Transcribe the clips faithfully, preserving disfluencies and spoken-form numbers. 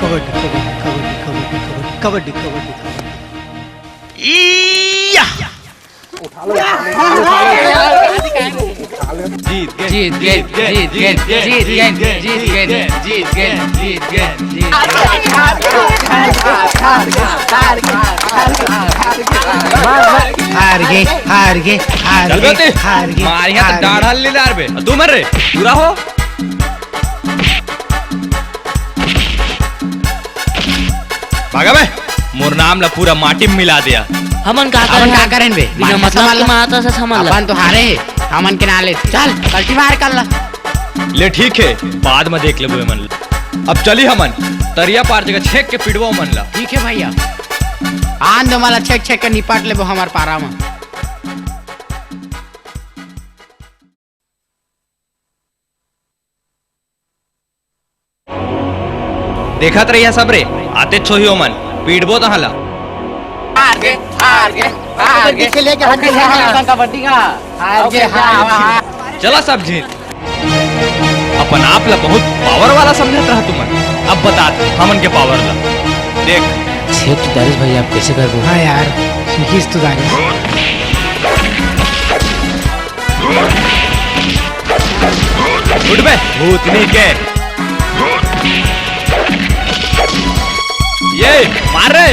कबड्डी, कबड्डी, कबड्डी, कबड्डी, कबड्डी, कबड्डी, कबड्डी। जीत गए, जीत गए, जीत गए, जीत गए, जीत गए, जीत गए, जीत गए, जीत गए, जीत गए। हार गए, हार गए, हार चल बे गए, तू। हार गए, मार यहाँ तो हार गए। डाढ़ हल ले डार बे। तू मर रे, पूरा हो। भागा बे, मोर नाम ला पूरा माटी में मिला दिया। हमन का हमन करेन? का करेन बे? बिना मार मतलब खा के ला। मारत हस हमन ला। अपन तो हारे हे, हमन के ना ले। चल, कल्टी मार कर ला। ले ठीक हे, बाद में देख लेबो एमन ला। अब चली हमन, तरिया पार जगह छेक के पिटबो मन ला। ठीक हे भैया, आन दो मला छेक छेक के निपट लेबो हमर पारा में। देखत रहिया सब रे, आते छोही ओमन, पीटबो तहां ला। हार गे, हार गे, हार गे। पीछे लेके हट गया है। कबड्डी का। हार गे, हार, हार। चला सब झील। अपन आप ला बहुत पावर वाला समझत रहा तुमन, अब बता हमन के पावर ला। देख। छेद तो डारिस भैया, अब कैसे करबो? हाँ यार, सीखिस तो डारिस। उठ बे, भूतनी के। ये, मार रे।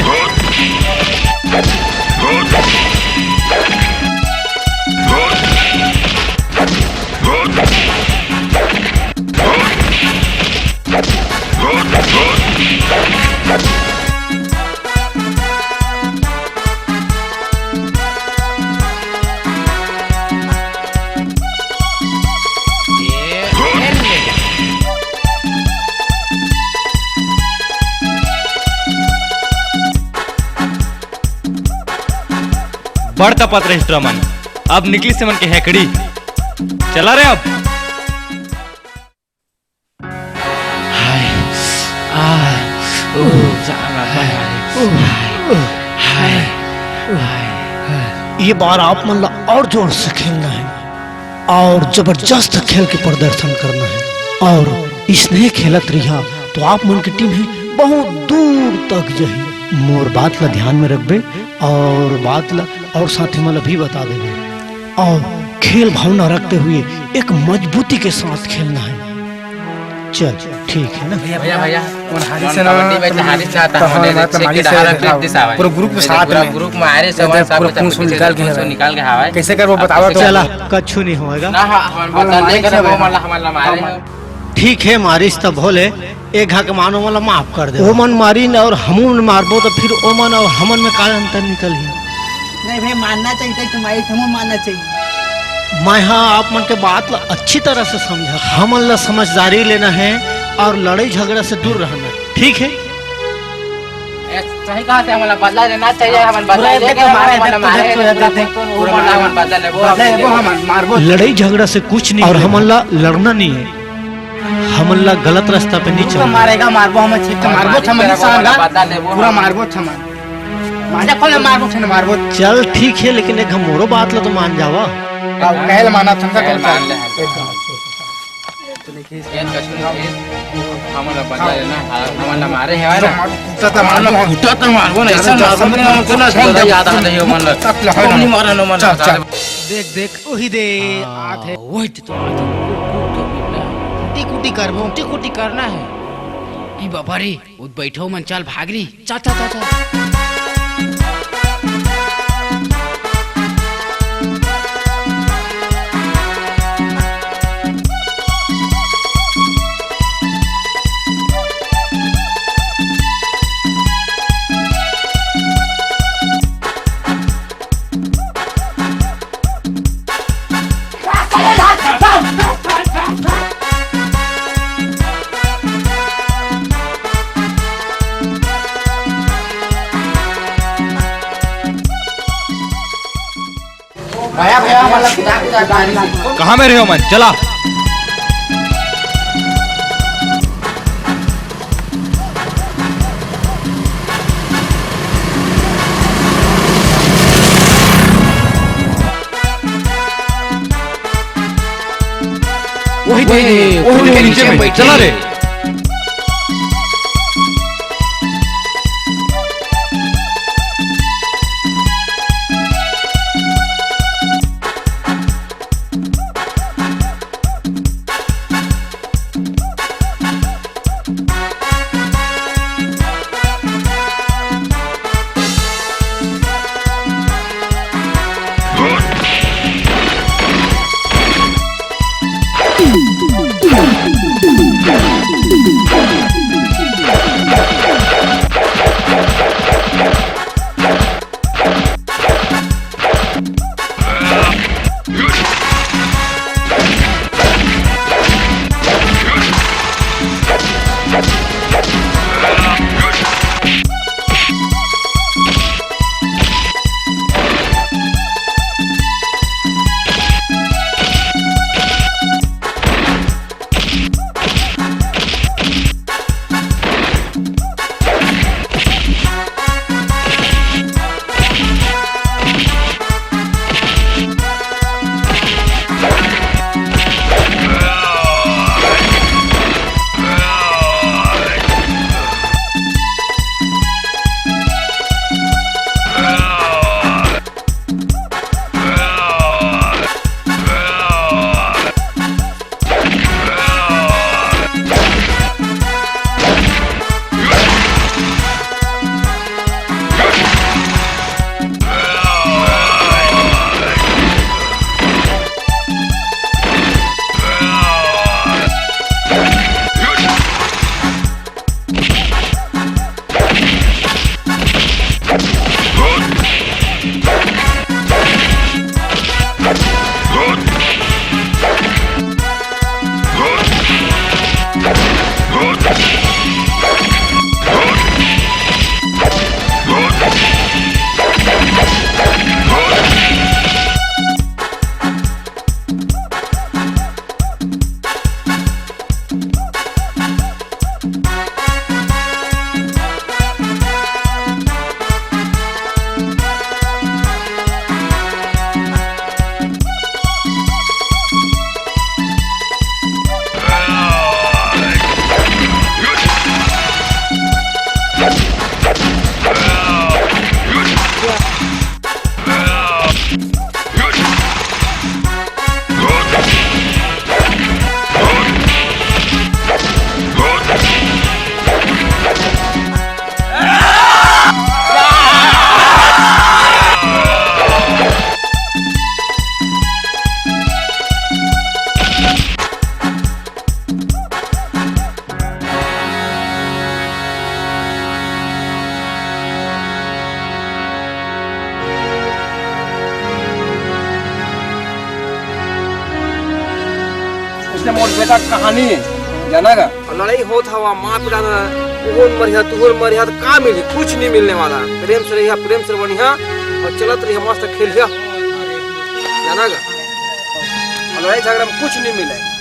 बढ़ तपत रहिस रमन, अब निकलिस एमन के हेकड़ी। चला रे अब। हाय, आह, ओह, जाना हाय, हाय, ओह, हाय, हाय, हाय। ये बार आप मन ला और जोर से खेलना है और जबरदस्त खेल के प्रदर्शन करना है और इसने खेलत रहिया तो आप मन के टीम है बहुत दूर तक जाही। मोर बात ला ध्यान में रखबे और बात ला और साथी मन ला भी बता देबे। और खेल भावना रखते हुए एक मजबूती के साथ खेलना है। चल, ठीक है ना? भैया, भैया, भैया, कौन हारी से ना, कबड्डी में तो हारी से आता तो हमारे हमारे तो छह मारी के से डाला था। प्लेट दिस आवे। पूरा ग्रुप के साथ पूरा में। ग्रुप में हारे से पूरा हमारे साथ पूरा में खून सब सून पीछे निकाल के खून है। निकाल के हवा है। कैसे करबो, अब बताओ तो। चला, कछु नहीं होएगा। ना, हाँ, हमारे हाँ, बदला मारी नहीं से करबो, भैया। हमारा, हमारा मारे हाँ। हैं। ठीक है, मारिस तब होले, एक घाक मानो वाला माफ कर दे। ओमन मारिन और हमन मारबो तो फिर ओमन और हमन में का अंतर निकलही? नहीं भाई, मानना चाहिए, तो तुम्हारी, तुम्हें मानना चाहिए। मैं हाँ आप मन के बात ला अच्छी तरह से समझा। हमन ला समझदारी लेना है और लड़ाई झगड़ा से दूर रहना है, ठीक है? ए, सही कहा थे, हमन ला बदला लेना चाहिए, हमन बदला पूरा लेके देख, हमन मारे, हमन देख, मारे, देख, पूरा देख, पूरा पूरा मारे, हमन बदला लेबो, बदला लेबो, हमन मारबो। लड़ाई झगड़ा से कुछ नहीं और होगा। हमन ला लड़ना नहीं है। हमन ला गलत रास्ता पे नहीं तू तो चलना। मारेगा, मारबो, हमन छीप तो मारबो, मारबो, छमन मारबो, इंसान ला। बता देबो पूरा हम। मारबो, छमन। माजा खोले, मारबो, छन मारबो। चल ठीक है, लेकिन एक हम मोरो बात ला तो मान जावा। अब कहल माना, समझा कहल तो मान ले। एकदम। ये कछु नहीं है। हमन ला बता देना, हमन ला मारे है ना। तो मारना, उठा तो मारबो ना, ऐसा मारबो ना, हमन को ना छोड़ याद आ रही हो मन ला। तक लगा ना। नहीं मारा ना मन ला। चल, चल। देख, देख, वही दे, हाँ, आत है। वही तो आत है। कुटी, कुटी करबो। कुटी, कुटी करना है। ई बाबा रे, उत बैठो मन, चल भाग री। चल, चल, चल, चल। भैया, भैया, हमारा किताब, किताब, गाड़ी। कहाँ में रहे हो मन? वही, वही, वही, वही नीचे बैठ, चला रे। इसने मोर बेटा के कहानी हे, जाना गा? अउ लड़ाई होत हवा, मार पीटा ना, तुहूर मरिहा, तुहूर मरिहा, त का मिलही? कुछ नहीं मिलने वाला। प्रेम से रहिहा, प्रेम से बढ़िया, अउ चलत रहिहा, मस्त खेलिहा, जाना गा? अउ लड़ाई झगड़ा में कुछ नहीं मिले।